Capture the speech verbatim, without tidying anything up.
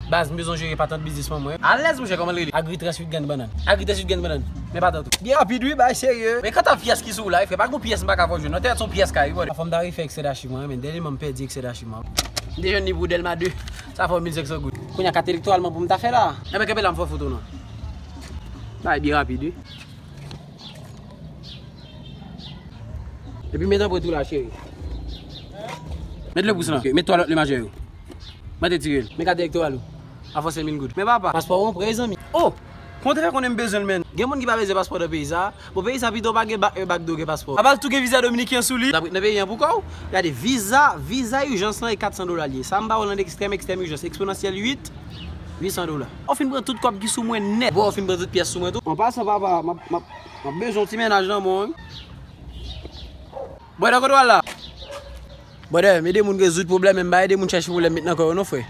Baz, m bezwen jere patant biznis mwen. Alèz, monchè, kòman l rele? Agri tranntuit grenn bannann. Agri tranntuit grenn bannann. Men patant ou. Byen rapid, wi, bay serye. Men kanta pyès ki sou ou la, frè, pa gon pyès m pa ka fè w jwenn. Non, tèt se yon pyès kay, wi, brother. Fò m ta refè eksè dachiv mwen, men dènyèman m pèdi eksè dachiv mwen. M te jwenn li pou Dèlma de. Sa fè mil senk san goud. Kounye a, kat elektoral mwen pou m ta fè la. Enben, kenbe la, m fè foto, non. Bay byen rapid, wi. Epi met anprent ou la, cheri. Met le pous lan. Met twa lòt le majè yo. Mwen te tire l. Men kat elektoral ou. A fòs mil goud. Men papa, paspò ou an prè, zanmi. Oh! Kòman w te fè konnen m bezwen l, menn? Gen moun ki pa bezwen paspò nan peyi sa. Bon, peyi sa pito pa gen bak, bak do gen paspò. Apa l tou gen viza dominiken sou li. L ap ret nan peyi an pou kò w. Gade, viza, viza ijans lan e kat san dola l ye. Sa m ba w lan ekstrèm, ekstrèm ijans, eksponansyèl uit, uit san dola. Ou fin pran tout kòb ki sou mwen nèt. Bon, ou fin pran tout pyès sou mwen tou. An pasan, papa, m ap, m ap, m ap bezwen yon ti mennaj nan men w, wi. Brother, kote w al la? Brother, m ede moun rezoud pwoblèm, men m pa ede moun chèche pwoblèm met nan kò yo non, frè.